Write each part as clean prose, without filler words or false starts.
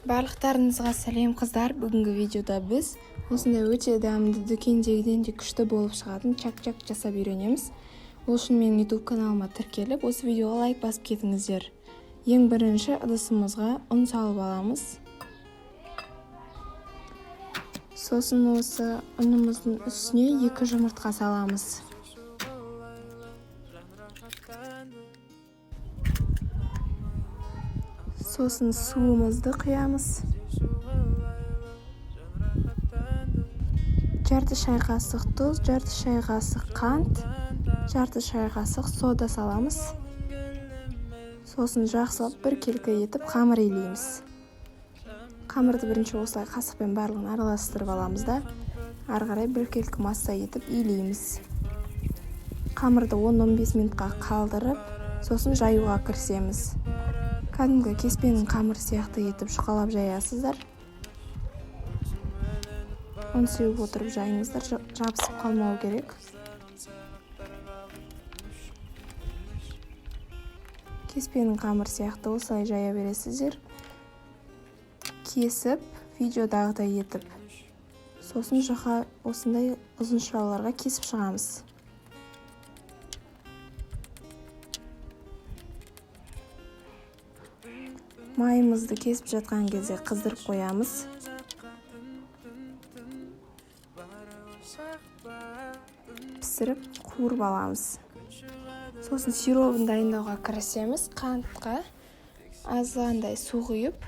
Барлықтарыңызға сәлем, қыздар! Бүгінгі видеода біз осындай өте дәмді, дүкендегіден де күшті болып шығатын чак-чак жасап үйренеміз. Ол үшін менің YouTube каналыма тіркеліп, осы видеоға лайк басып кетіңіздер. Ең бірінші ыдысымызға ұн салып аламыз. Сосын осы ұнымыздың үстіне 2 жұмыртқа саламыз. Сосын суымызды құямыз. Жарты шай қасық тұз, жарты шай қасық қант, жарты шай қасық сода саламыз. Сосын жақсылап біркелкі етіп қамыр илейміз. Қамырды бірінші осылай қасықпен барлығын араластырып аламыз да, ары қарай біркелкі масса етіп илейміз. Қамырды 10-15 минутқа қалдырып, сосын жаюға кірісеміз. Кәдімгі кеспенің қамыры сияқты етіп жұқалап жаясыздар. Ұн сеуіп отырып жайыңыздар, жабысып қалмау керек. Кеспенің қамыры сияқты осылай жая бересіздер. Кесіп, видеодағыдай етіп. Сосын жұқа осындай ұзыншаларға кесіп шығамыз. Майымызды кесіп жатқан кезде қыздырып қоямыз. Пісіріп, қуырып аламыз. Сосын сиробын дайындауға кірісеміз. Қантқа азғандай су құйып,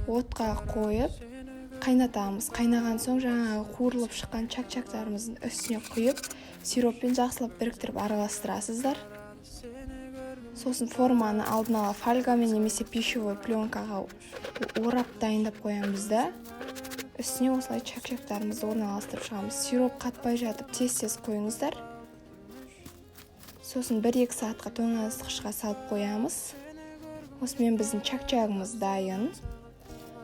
отқа қойып, қайнатамыз. Қайнаған соң жаңағы қуырылып шыққан чак-чактарымыздың үстіне құйып, сироппен жақсылап біріктіріп араластырасыздар. Сосын форманы алдын ала фольгамен немесе пищевой пленкаға орап дайындап қоямыз да, үстіне осылай чак-чактарымызды орналастырып шығамыз. Сироп қатпай жатып тез-тез қойыңыздар. Сосын 1-2 сағатқа тоңазытқышқа салып қоямыз. Осымен біздің чак-чагымыз дайын.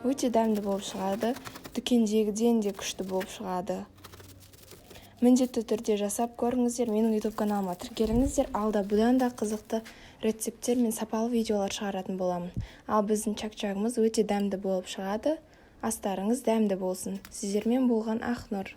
Өте дәмді болып шығады. Дүкендегіден де күшті болып шығады. Міндетті түрде жасап көріңіздер, менің YouTube каналыма тіркеліңіздер. Алда бұдан да қызықты рецепттер мен сапалы видеолар шығаратын боламын. Ал біздің чак-чагымыз өте дәмді болып шығады. Астарыңыз дәмді болсын. Сіздермен болған Ақнұр.